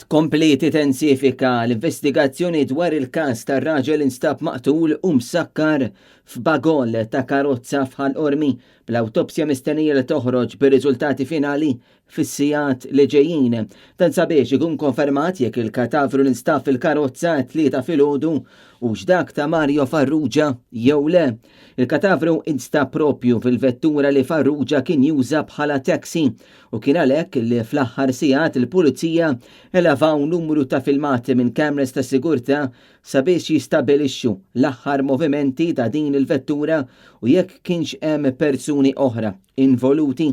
Tkompli titensifika l-investigazzjoni dwar il-każ tar-raġel instab maqtul u msakkar f'bagoll ta' karozza f'Ħal Qormi, bl-awtopsja mistennija li toħroġ bir-riżultati finali fis-sigħat li ġejjin. Dan sabiex ikun konfermat jekk il-katavru li nstab fil-karozza t-Tlieta filgħodu hux dak ta' Mario Farrugia jew le. Il-katavru instab propju fil-vettura li Farrugia kien juża bħala taxi u kien għalhekk li fl-aħħar sigħat il-Pulizija elevaw numru ta' filmati minn cameras ta' sigurtà sabiex jistabbilixxu l-aħħar movimenti ta' din il-vettura u jekk kienx hemm persuni oħra involuti.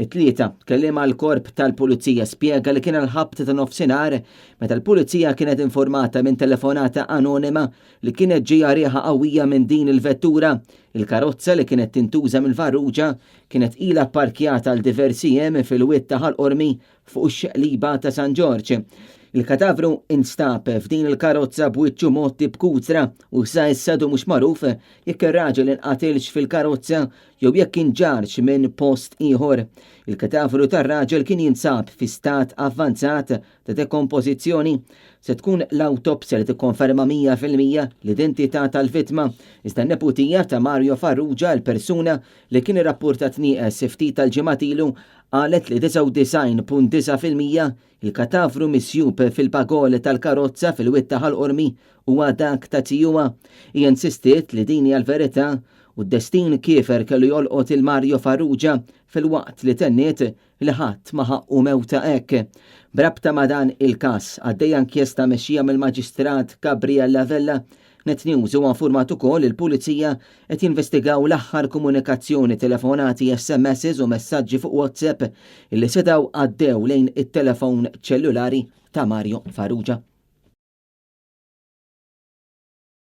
It-Tlieta, kelliem għall-Korp tal-Pulizija spjega li kien għall-ħabta ta' nofsinhar meta l-Pulizija kienet informata minn telefonata anonima li kienet ġejja riħa qawwija minn din il-vettura. Il-karozza li kienet tintuża minn Farrugia kienet ilha pparkjata għal diversi jiem fil-wied ta' Ħal Qormi fuq ix-xeqliba ta' San Ġorġ. Il-katavru instab f'din il-karozza b'wiċċu mgħotti b'kutra u sa issa għadu mhux magħruf jekk ir-raġel inqatilx fil-karozza jew jekk inġarrx minn post ieħor. Il-katavru tar-raġel kien jinsab fi stat avvanzat ta' dekompożizzjoni. Se tkun l-awtopsja li tikkonferma 100% l-identità tal-vittma, iżda n-neputija ta' Mario Farrugia, il-persuna li kien irrappurtat nieqes ftit tal-ġimgħat ilu, qalet li 99.9% il-katavru misjub fil-pagol tal-karozza fil-wied ta' Ħal Qormi huwa dak ta' zijuha. Hija insistiet li din hija l-verità u d-destin kiefer kellu jolqot 'il Mario Farrugia filwaqt li tenniet li ħadd ma ħaqqu mewta hekk. B'rabta ma' dan il-każ, għaddejja inkjesta mmexxija mill-Maġistrat Gabriella Vella. Net News huwa infurmat ukoll li l-Pulizija qed jinvestigaw l-aħħar komunikazzjoni, telefonati, SMSs u messaġġi fuq WhatsApp illi setgħu għaddew lejn it-telefon ċellulari ta' Mario Farrugia.